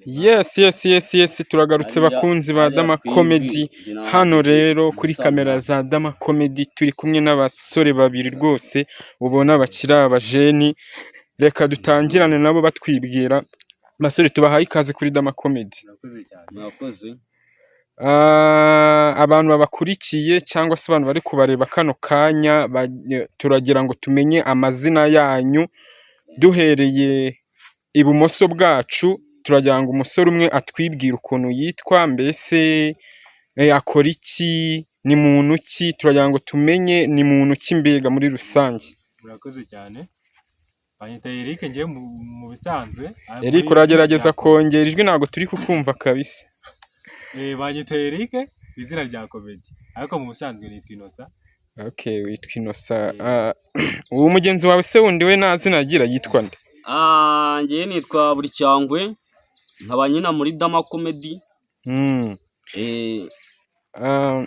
Yes, turagarutse bakunzi ba Dama Comedy. Hano rero kuri kamera za Dama Comedy turi kumwe n'abasore babiri rwose ubona bakiri abajeni. Reka dutangirane nabo batwibwira. Basore, tubahaye ikaze kuri Dama Comedy. Murakoze cyane. Murakoze. Abantu babakurikiye cyangwa se abantu bari kubareba kano kanya, turagira ngo tumenye amazina yanyu duhereye ibumoso bwacu. Turagira ngo umusore umwe atwibwire ukuntu yitwa, mbese akora iki, ni muntu ki? Turagira ngo tumenye ni muntu ki mbega muri rusange. Murakoze cyane. Banyita Eric ngewe mu bisanzwe. Ariko Eric, izina uragerageza rya kongera ijwi, ntabwo turi kukumva kabisa. Banyita Eric, izina rya comedy. Ariko mu busanzwe nitwa Innocent. Okay, witwa Innocent. Uwo mugenzi wawe se wundi we nta zina agira, yitwa nde? Njyewe nitwa Buri Cyangwe, nkaba nyina muri Dama Comedy.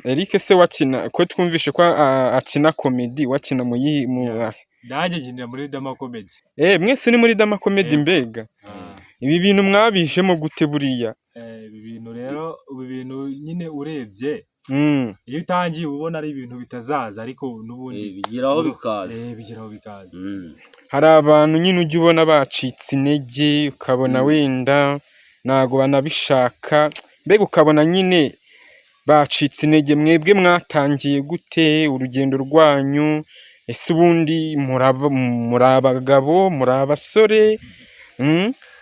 Eric se wakina ko twumvishe ko akina comedy, wakina mu yihe mu Nanjye nkinira muri Dama Comedy. Mwese ni muri Dama Comedy? Yego. Mbega ibi bintu mwabijemo gute buriya? Ibi bintu rero, ibi bintu nyine urebye, iyo utangiye uba ubona ari ibintu bitazaza, ariko n'ubundi bigeraho bikaza. Bigeraho bikaza. Hari abantu nyine ujya ubona bacitse intege, ukabona wenda ntago banabishaka, mbega ukabona nyine bacitse intege. Mwebwe mwatangiye gute urugendo rwanyu? Ese ubundi muri abagabo, muri abasore?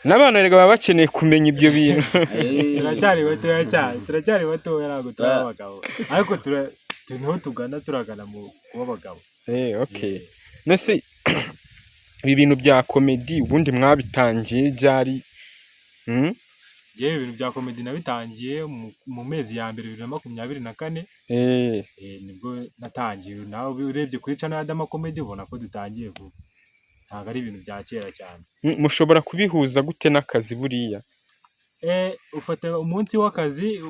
N'abana rega baba bakeneye kumenya ibyo bintu. Turacyari batoya cyane, turacyari batoya, ntabwo turi abagabo, ariko niho tugana, turagana mu kuba abagabo. Okay. Nese ibi bintu bya comedy ubundi mwabitangiye ryari? Yewe, ibintu bya comedy nabitangiye mu mezi ya mbere 2024. Nibwo natangiye. Nawe urebye kuri channel ya Dama Comedy ubona ko dutangiye vuba, ntabwo ari ibintu bya kera cyane. Mushobora kubihuza gute n'akazi buriya? Ufata umunsi w'akazi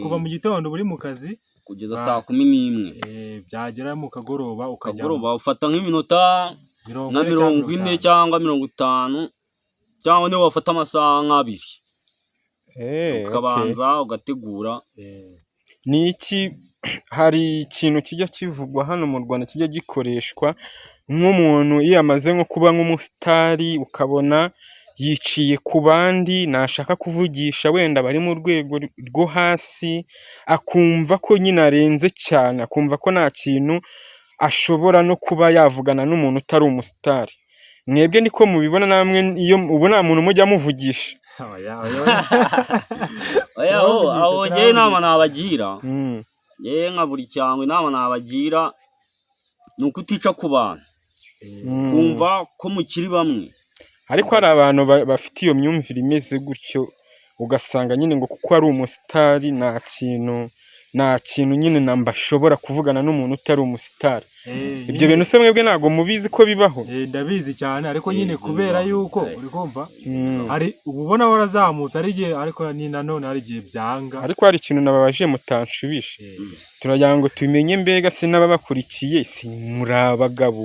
kuva mu gitondo uri mu kazi kugeza saa 11. Byagera mu kagoroba ukajya Kagoroba ufata nk'iminota mirongo nka ine 40 cyangwa cyangwa 50, cyangwa niba wafata amasaha nk'abiri ukabanza ugategura. Ni iki, hari ikintu kijya kivugwa hano mu Rwanda kijya gikoreshwa nk'umuntu iyo amaze nko kuba nk'umusitari, ukabona yiciye ku bandi, nashaka kuvugisha wenda bari mu rwego rwo hasi, akumva ko nyine arenze cyane, akumva ko nta kintu ashobora no kuba yavugana n'umuntu utari umusitari. Mwebwe niko mubibona namwe, iyo ubu nta muntu mujya muvugisha? Oya, oya. Oya, aho Turabavugisha, aho njyewe inama turabavugisha. nabagira, njyewe nka Buri Cyangwa inama nabagira ni ukutica ku bantu, kumva ko mukiri bamwe. Ariko hari abantu bafite iyo myumvire imeze gutyo, ugasanga nyine ngo kuko ari umusitari nta kintu nyine namba ashobora kuvugana n'umuntu utari umusitari. Ibyo Nyine bintu se mwebwe ntabwo mubizi ko bibaho? Ndabizi cyane, ariko nyine Ibyo kubera bibaho. yuko uri kumva hari uba ubona warazamutse, ari igihe, ariko ni nanone hari igihe byanga. Ariko hari ikintu nababajije mutanshubije. Turagira ngo tumenye mbega se n'ababakurikiye, si muri abagabo,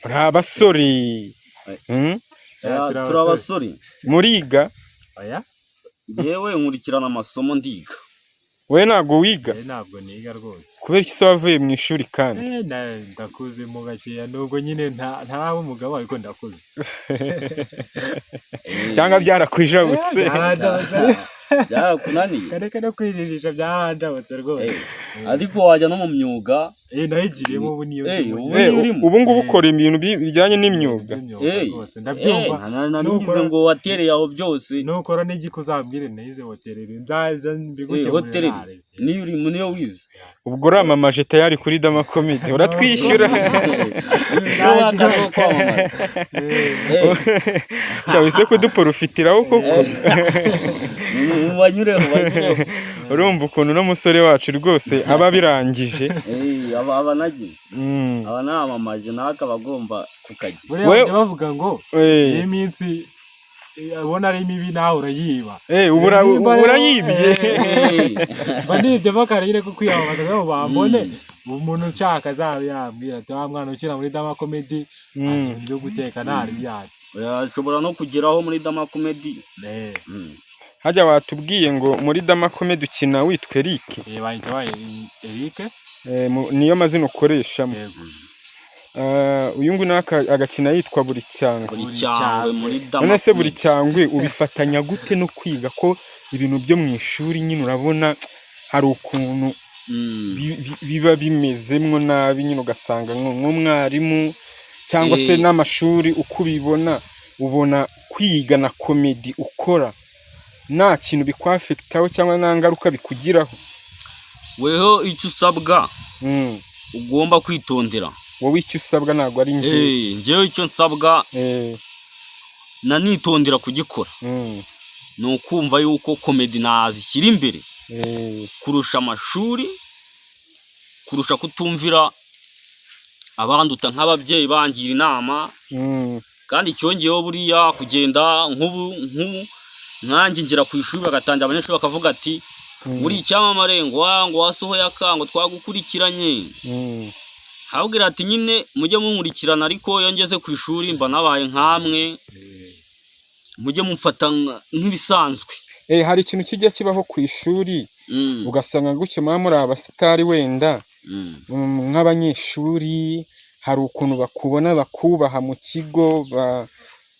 muri abasore? Oya, turi turi abasore. Muriga? Oya. Njyewe nkurikirana amasomo, ndiga. Wowe ntabwo wiga? Ntabwo niga rwose. Kubera iki se wavuye mu ishuri kandi? Ndakuze mu gakeya, nubwo nyine ntaraba umugabo, ariko ndakuze. Cyangwa byarakwijabutse? Byaranjabutse. Byarakunaniye. Kareka no kwijijisha, byaranjabutse rwose. Ariko wajya no mu myuga. Nayigiriyemo, ubu niyo ndimo. Ubu niyo urimo. Ubu ngubu ukora ibintu bijyanye n'imyuga? By'imyuga rwose ndabyumva. Nari ngize ngo watereye aho byose. Nukora n'igiko uzambwire, nize hoteleri, nzaza mbigukemurire. Hoteleri. Ntare. Niyo urimo, niyo wize. Ubwo uramamaje tayari kuri Dama Comedy, uratwishyura. Niyo wakazi wo kwamamaza. Cyangwa se kuduporofitiraho koko. Banyureho, banyureho. Urumva ukuntu uno musore wacu rwose aba abirangije. Aba anagize, aba anamamaje, nawe akaba agomba kukagira. Buriya bajya bavuga ngo iyo iminsi ubona ari mibi nawe urayiba. Ubu Nimba rero, urayibye. Mba nibyemo kare nyine ko kwiyamamaza kugira ngo bambone. Umuntu ushaka azabe yambwira ati: "Wa mwana ukina muri Dama Comedy azi ibintu byo guteka, ntari byayo." Ashobora no kugeraho muri Dama Comedy. Hajya watubwiye ngo muri Dama Comedy ukina witwa Eric? Banyita ba Eric. Niyo mazina ukoreshamo? Yego. Uyu nguyu nawe agakina yitwa Buri Cyangwe. Buri Buri Cyangwe Cyangwe. muri Dama None se Buri Comedy. Cyangwe ubifatanya gute no kwiga, ko ibintu byo mu ishuri nyine urabona hari ukuntu biba bimezemwo nabi nyine, ugasanga nk'umwarimu cyangwa se n'amashuri uko ubibona, ubona kwiga na comedy ukora nta kintu bikwaffectaho cyangwa nta ngaruka bikugiraho? Weho icyo usabwa, ugomba kwitondera. Wowe icyo usabwa, ntabwo ari njye. Njyewe icyo nsabwa nanitondera kugikora, ni ukumva yuko comedy nazishyira imbere kurusha amashuri, kurusha kutumvira abanduta nk'ababyeyi bangira inama. Kandi icyongeyeho, buriya kugenda nk'ubu nkanjye ngera ku ishuri bagatangira abanyeshuri bakavuga ati: "Uri icyamamare," ngo ngo wasohoye aka, ngo twagukurikiranye. Habwira ati: "Nyine mujye munkurikirana, ariko iyo ngeze ku ishuri mba nabaye nkamwe, mujye mumfata nk'ibisanzwe." Hari ikintu kijya kibaho ku ishuri, ugasanga gutyo muba muri abasitari wenda, nk'abanyeshuri hari ukuntu bakubona bakubaha mu kigo,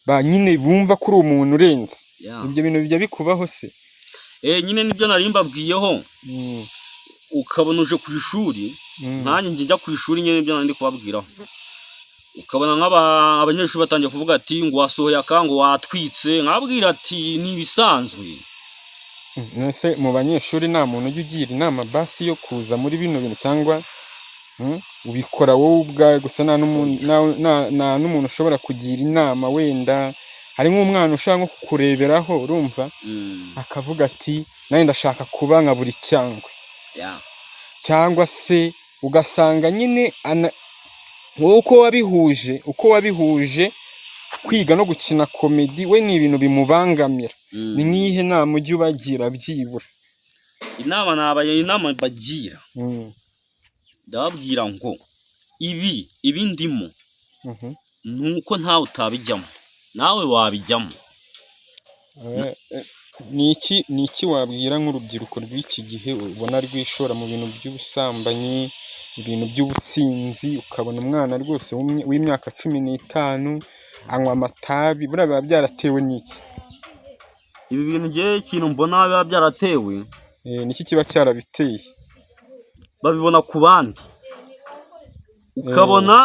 ba nyine bumva ko uri umuntu urenze. Ibyo bintu bijya bikubaho se? Nyine nibyo nari mbabwiyeho. Ukabona uje ku ishuri, nkanjye njya ku ishuri nyine, nibyo nari ndi kubabwiraho, ukabona abanyeshuri batangiye kuvuga ati ngo wasohoye aka, ngo watwitse, nkabwira ati ni ibisanzwe. Ese mu banyeshuri nta muntu ujya ugira inama basi yo kuza muri bino bintu, cyangwa ubikora wowe ubwawe gusa, nta n'umuntu ushobora kugira inama? Wenda hari nk'umwana ushobora nko kukureberaho, urumva, akavuga ati: "Nanjye ndashaka kuba nka Buri Cyangwe." Cyangwa se ugasanga nyine wowe uko wabihuje kwiga no gukina comedy, we ni ibintu bimubangamira. Ni nk'iyihe nama ujya ubagira byibura? Inama bagira, ndababwira ngo ibi ndimo ni uko ntawe utabijyamo, nawe wabijyamo. Ni iki wabwira nk'urubyiruko rw'iki gihe ubona rwishora mu bintu by'ubusambanyi, ibintu by'ubusinzi, ukabona umwana rwose w'imyaka 15 anywa amatabi? Buriya biba byaratewe n'iki? Ibi bintu ngewe ikintu mbona biba byaratewe, Niki kiba cyarabiteye? Babibona ku bandi, ukabona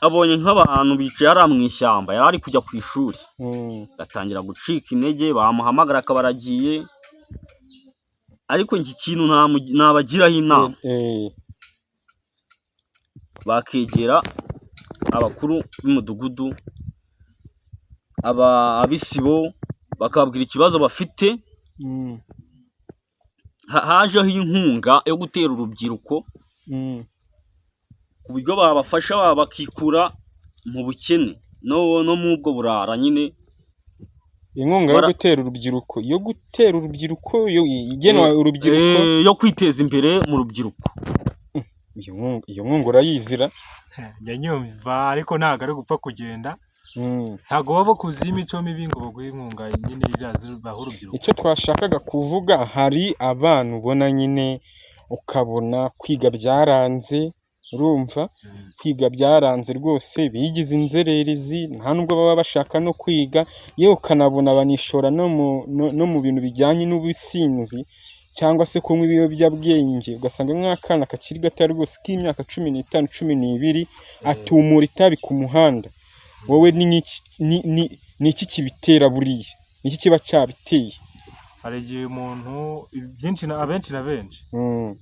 abonye nk'abantu bicaye hariya mu ishyamba, yari ari kujya ku ishuri, agatangira gucika intege, bamuhamagara akaba aragiye. Ariko iki kintu nabagiraho inama, bakegera abakuru b'umudugudu, ab'isibo, bakababwira ikibazo bafite. Hajeho inkunga yo gutera urubyiruko, ku buryo babafasha bakikura mu bukene no mu ubwo burara nyine. Inkunga yo gutera urubyiruko, yo gutera urubyiruko, yo igenewe urubyiruko? Yo kwiteza imbere mu rubyiruko. Iyo nkunga urayizira? Njya nyumva, ariko ntabwo ari gupfa kugenda. Ntabwo baba bakuziho imico mibi ngo baguhe inkunga nyine iriya baha urubyiruko. Icyo twashakaga kuvuga, hari abana ubona nyine ukabona kwiga byaranze, urumva, kwiga byaranze rwose, bigize inzererezi, nta nubwo baba bashaka no kwiga, yewe ukanabona banishora no mu bintu bijyanye n'ubusinzi cyangwa se kunywa ibiyobyabwenge, ugasanga nk'akana kakiri gato rwose k'imyaka 15, 12 atumura itabi ku muhanda. Wowe ni iki kibitera buriya? Ni iki kiba cyabiteye? Hari igihe umuntu byinshi abenshi na benshi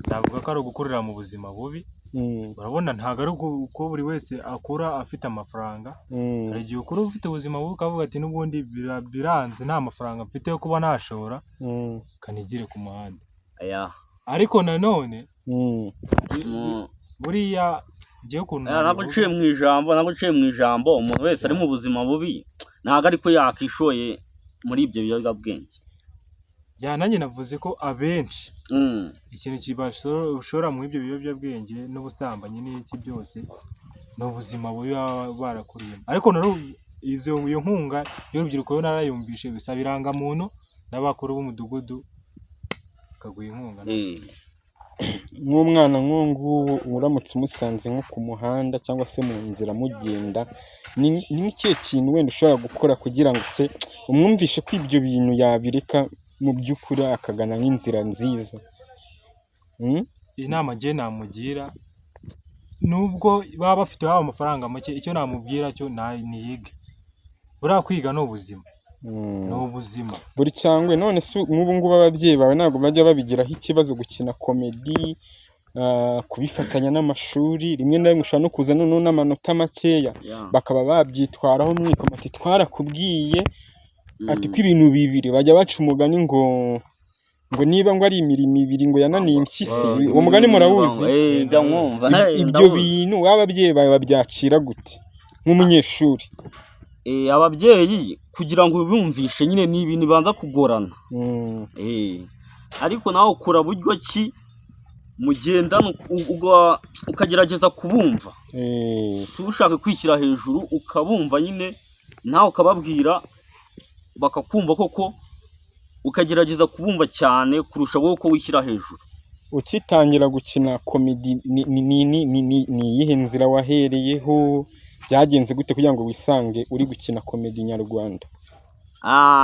navuga ko ari ugukurira mu buzima bubi. Urabona ntabwo ari uko buri wese akura afite amafaranga. Hari igihe ukura ufite ubuzima bubi, ukavuga ati: "N'ubundi biranze, nta mafaranga mfite yo kuba nashora, kanigire ku muhanda." Aya. Ariko nanone buriya ngewe ukuntu Aya, ntabwo nabivuga- nciye mu ijambo, umuntu wese ari mu buzima bubi ntabwo ariko yakishoye muri ibyo biyobyabwenge. Ya, nanjye navuze ko abenshi ikintu kibashora muri ibyo biyobyabwenge n'ubusambanyi n'iki byose ni ubuzima bubi baba barakuriyemo, ariko Iyo nkunga y'urubyiruko yo narayumvishe, bisaba irangamuntu n'abakuru b'umudugudu bakaguha inkunga. Nk'umwana nk'uwo nguwo uramutse umusanze nko ku muhanda cyangwa se mu nzira mugenda, ni nk'ikihe kintu wenda ushobora gukora kugira ngo se umwumvishe ko ibyo bintu yabireka mu by'ukuri akagana nk'inzira nziza? Inama njye namugira, nubwo baba bafite waba amafaranga make, icyo namubwira cyo niyige. Buriya kwiga ni ubuzima, ni ubuzima. Buri cyangwe none se nk'ubu ngubu ababyeyi bawe ntabwo bajya babigiraho ikibazo gukina comedy, kubifatanya n'amashuri, rimwe na rimwe ushobora no kuza noneho n'amanota makeya, bakaba babyitwaraho mwikoma ati twarakubwiye, ati ko ibintu bibiri bajya baca umugani ngo niba ngo ari imirimo ibiri ngo yananiye impyisi, uwo mugani murawuzi? Njya nkumva. Ibyo Ndawuzi. bintu ababyeyi bawe babyakira gute nk'umunyeshuri? Ababyeyi kugira ngo bumvishe nyine ni ibintu bibanza kugorana. Ariko nawe ukora buryo ki mugendana, ukagerageza kubumva, si ushaka kwishyira hejuru, ukabumva nyine nawe ukababwira bakakumva koko, ukagerageza kubumva cyane kurusha wowe uko wishyira hejuru. Ukitangira gukina comedy ni iyihe nzira wahereyeho? Byagenze gute kugira ngo wisange uri gukina comedy nyarwanda?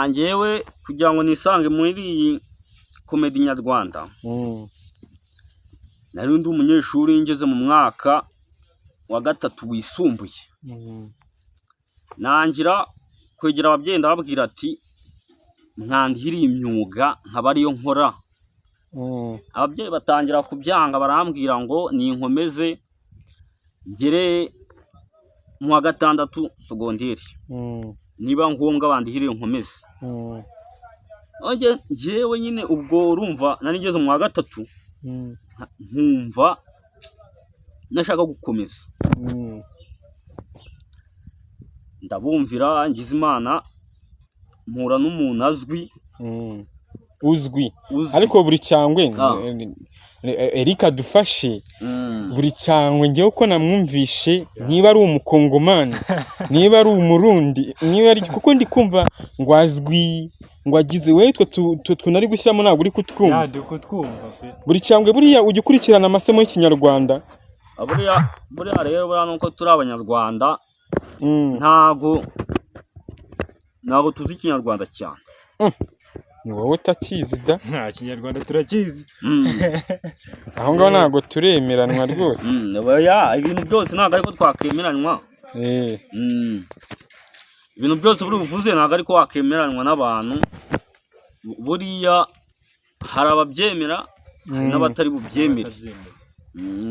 Njyewe kugira ngo nisange muri iyi comedy nyarwanda, nari ndi umunyeshuri ngeze mu mwaka wa gatatu wisumbuye. Nangira kwegera ababyeyi, ndababwira ati mwandihiriye imyuga nkaba ariyo nkora. Ababyeyi batangira kubyanga, barambwira ngo ninkomeze ngere mu wa gatandatu segonderi, niba ngombwa bandihiriye nkomeze. Njyewe nyine ubwo urumva nari ngeze mu wa gatatu, nkumva nashaka gukomeza. Ndabumvira, ngize Imana mpura n'umuntu azwi. Uzwi. Uzwi. Ariko buri cyangwe, Eric adufashe. Buri cyangwe ngewe uko namwumvishe, niba ari umukongomani, niba ari umurundi, niba ari, kuko ndi kumva ngo azwi, ngo agize wowe twe tunari gushyiramo, ntabwo uri kutwumva. Ndi kutwumva pe. Buri cyangwe, buriya ujya ukurikirana amasomo y'Ikinyarwanda? Buriya rero, buriya nuko turi Abanyarwanda, ntago tuzi Ikinyarwanda cyane. Ni wowe utakizi da. Nta Kinyarwanda turakizi. Aho ngaho ntabwo turemeranwa rwose. Oya, ibintu byose ntabwo ariko twakwemeranywa. Ibintu byose buri buvuze ntabwo ariko wakemeranywa n'abantu. Buriya hari ababyemera, hari n'abatari bubyemere. Batabyemera.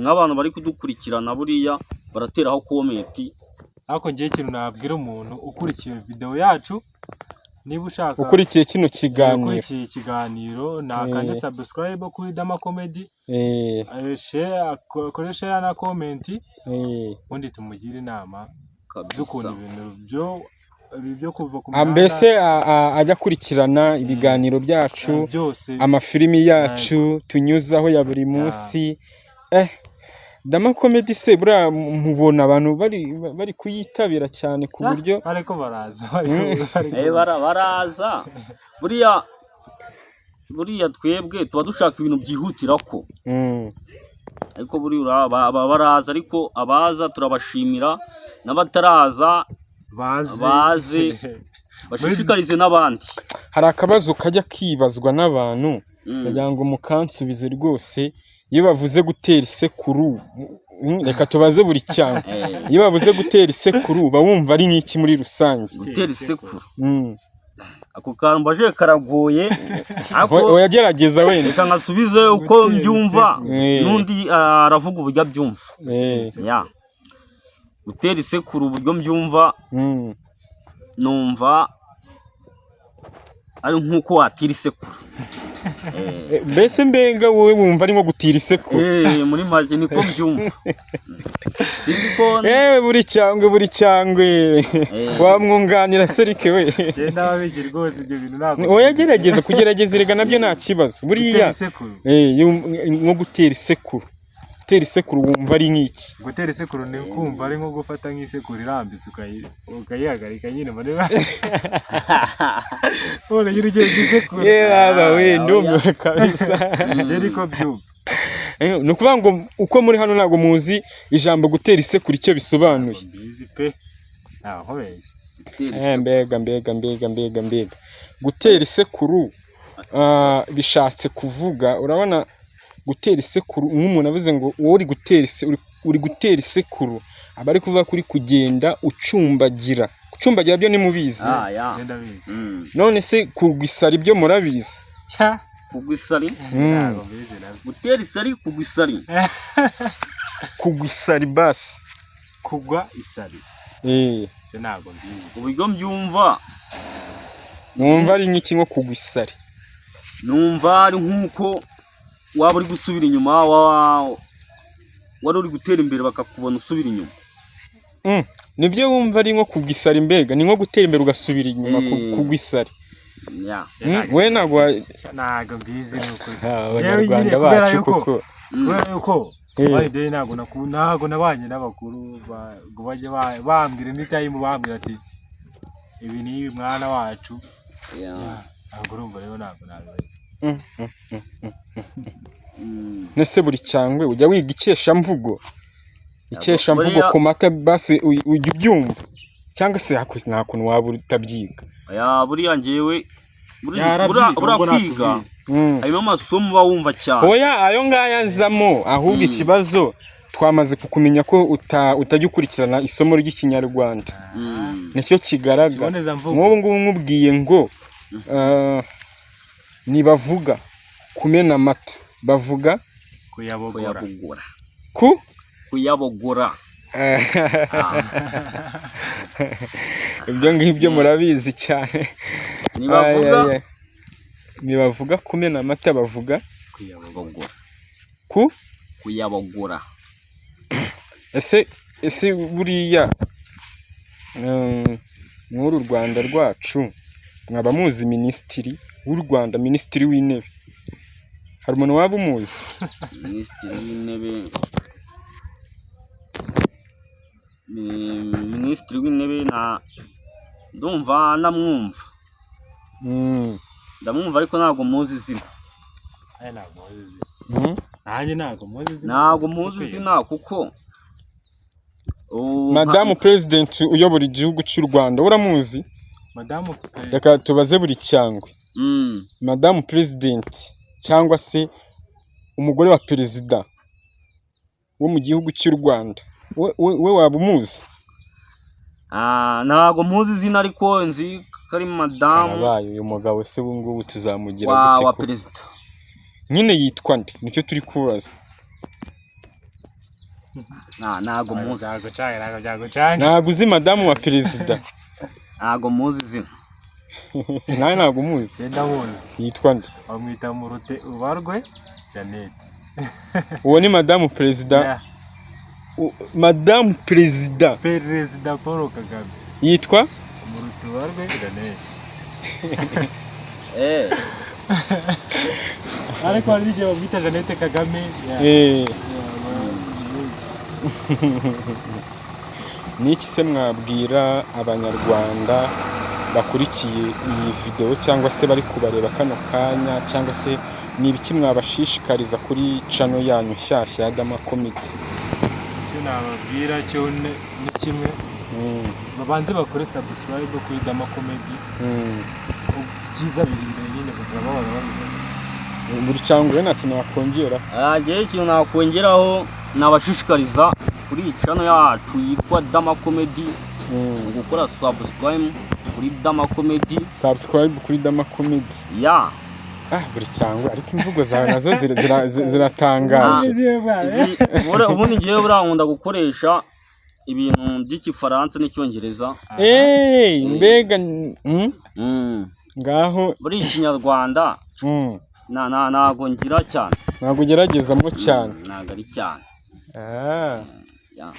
Nk'abantu bari kudukurikirana buriya barateraho comment. Ariko ngewe ikintu nabwira umuntu ukurikiye video yacu, niba ushaka Ukurikiye kino kiganiro, ukurikiye ikiganiro, nakande subscribe kuri Dama Comedy, share, akore share na comment, ubundi tumugire inama Kabisa. dukunda ibintu byo ibi byo kuva ku Mbese ajya akurikirana ibiganiro byacu, byose, amafilimi yacu tunyuzaho ya buri munsi. Dama Comedy se buriya mubona abantu bari kuyitabira cyane ku buryo ariko baraza bari Baraza buriya twebwe tuba dushaka ibintu byihutirwa ko, ariko buriya baraza, ariko abaza turabashimira, n'abataraza baze. Baze bashishikarize n'abandi. Hari akabazo kajya kibazwa n'abantu, kugira ngo mukansubize rwose. Iyo bavuze gutera isekuru, reka tubaze buri cyane, iyo bavuze gutera isekuru uba wumva ari nk'iki muri rusange? Gutera isekuru? Mm. Ako kantu mbaje karagoye, ariko Oya, gerageza wenda. Reka nkasubize uko Gutera mbyumva, isekuru. N'undi aravuga uburyo abyumva. Ya, gutera isekuru uburyo mbyumva, numva ari nk'uko watira isekuru. Mbese mbenga wowe wumva ari nko gutira isekuru? Muri make niko mbyumva, sinzi ko. Ewe, buri cyangwe, buri cyangwe, wamwunganira serike we? Genda babeshye rwose, ibyo bintu ntabwo. Oya, gerageza, kugerageza erega nabyo nta kibazo buriya. Gutera isekuru. Nko gutera isekuru. Gutera isekuru wumva ari nk'iki? Gutera isekuru ni kumva ari nko gufata nk'isekuru irambitse, ukayihagarika nyine muri ubona nyine ugiye gusekura. Ye baba we! Ah, Ndumiwe kabisa. Njye niko byumva. Ni ukuvuga ngo uko muri hano ntabwo muzi ijambo gutera isekuru icyo bisobanuye? Ntabwo mbizi pe, ntawe nkubeshye. Gutera Mbega mbega mbega mbega mbega! Gutera isekuru bishatse kuvuga, urabona gutera isekuru, nk'umuntu avuze ngo wowe uri gutera isekuru, aba ari kuvuga ko uri kugenda ucumbagira. Gucumbagira byo ntimubizi? Ah, ya. Njye ndabizi. None se kugwa isari byo murabizi? Cya. Kugwa isari. Ntabwo mbizi nabyo. Gutera isari, kugwa isari. Kugwa isari basi. Kugwa isari, ibyo ntabwo mbizi. Uburyo mbyumva, Numva ari nk'iki, nko kugwa isari? Numva ari nk'uko waba uri gusubira inyuma, wari uri gutera imbere bakakubona usubira inyuma. Nibyo wumva ari nko kugwa isari? Mbega ni nko gutera imbere ugasubira inyuma, kugwa isari? Ya. We ntabwo Ntabwo mbizi ni ukuri. Ah, Yewe Abanyarwanda nyine, kubera bacu yuko koko. Kubera yuko by ntabwo nabanye n'abakuru ngo bajye bambwira n'itayimu, bambwira ati ibi ni ibi mwana wacu. Ntabwo urumva rero, ntabwo nabimenye. Nese buri cyangwe ujya wiga ikeshamvugo? Ikeshamvugo ku mata basi, ujya ubyumva cyangwa se nta kuntu waba utabyiga? Ya, buriya njyewe Yarabyiga, buriya ubwo kwiga natubwire. Harimo amasomo uba wumva cyane. Oya, ayo ngayo azamo, ahubwo ikibazo twamaze kukumenya ko utajya ukurikirana isomo ry'Ikinyarwanda. Nicyo kigaragara. Ikibonezamvugo. Nk'ubu ngubu nkubwiye ngo ntibavuga kumena amata, bavuga Kuyabogora. Kuyabogora. Ku Kuyabogora. Ibyo ngibyo murabizi cyane. Ntibavuga Ay, ay, ay. Ntibavuga kumena amata, bavuga Kuyabogora. Kuyabogora. Ku Kuyabogora. Ese buriya mw'uru Rwanda rwacu mwaba muzi minisitiri w'u Rwanda, minisitiri w'intebe? Hari umuntu waba umuzi? Minisitiri w'intebe, minisitiri w'intebe na ndumva ndamwumva. Ndamwumva ariko ntabwo muzi izina. Aya ntabwo muzi izina. Nanjye ntabwo muzi izina. Ntabwo muzi izina kuko ubu Madamu president uyobora igihugu cy'u Rwanda uramuzi? Madamu perezida. Reka tubaze buri cyangwe. Madamu president cyangwa se umugore wa perezida wo mu gihugu cy'u Rwanda, we waba umuzi? Ah, ntabwo muzi izina ariko nzi ko ari madamu Karabaye! Uyu mugabo se ubu ngubu tuzamugira gute wa koko? perezida. Nyine yitwa nde? Nicyo turi kubaza. Ntabwo muzi. Byagucanga, ntabwo byagucanga. Ntabwo uzi madamu wa perezida? Ntabwo muzi izina. Nawe ntabwo umuzi? Genda muzi. Yitwa nde? Bamwita Murute Ubarwe Jeannette. Uwo ni madamu perezida. Yeah. Madamu perezida Perezida Paul Kagame. yitwa Murute Ubarwe Jeannette. Ariko hari n'igihe bamwita Jeannette Kagame. Yeah. Yeah, Ni iki se mwabwira Abanyarwanda bakurikiye iyi videwo cyangwa se bari kubareba kano kanya, cyangwa se ni ibiki mwabashishikariza kuri channel yanyu nshyashya ya Dama Comedy? Icyo nababwira cyo ni kimwe: babanze bakore subscribe kuri Dama Comedy. Ibyiza biri imbere nyine, buzima babona babibona. Buri cyangwa nta kintu wakongera? Ah, njyewe ikintu nakongeraho, nabashishikariza kuri iyi channel yacu yitwa Dama Comedy, gukora subscribe kuri Dama Comedy. Subscribe kuri Dama Comedy. Ya. Ah, buri cyangwa, ariko imvugo zawe nazo ziratangaje. Ubundi ngewe buriya nkunda gukoresha ibintu by'igifaransa n'Icyongereza. Hey, mbega! Ngaho. Buriya Ikinyarwanda ntago ngira cyane. Ntabwo ugeragezamo cyane? Ntago ari cyane. Ah. Ya.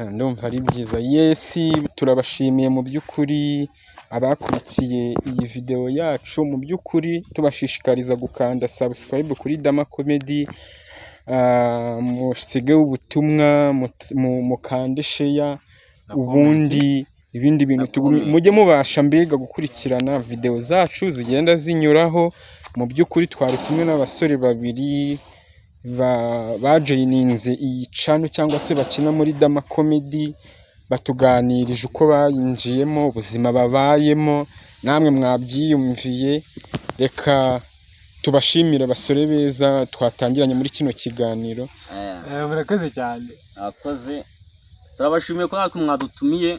Ndumva ari byiza. Yes, turabashimiye mu by'ukuri abakurikiye iyi videwo yacu. Mu by'ukuri tubashishikariza gukanda subscribe kuri Dama Comedy. Musige ubutumwa, mukande share, Na ubundi ibindi bintu Na comment. Mujye mubasha mbega gukurikirana video zacu zigenda zinyuraho. Mu by'ukuri twari kumwe n'abasore babiri bajoyininze iyi channel cyangwa se bakina muri Dama Comedy, batuganirije uko bayinjiyemo, ubuzima babayemo, namwe mwabyiyumviye. Reka tubashimire, abasore beza twatangiranye muri kino kiganiro. Murakoze cyane. Murakoze, turabashimiye ko natwe mwadutumiye.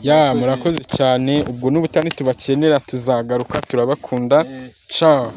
Ya, murakoze cyane. Ubwo n'ubutani tubakenera tuzagaruka. Turabakunda. Ciao.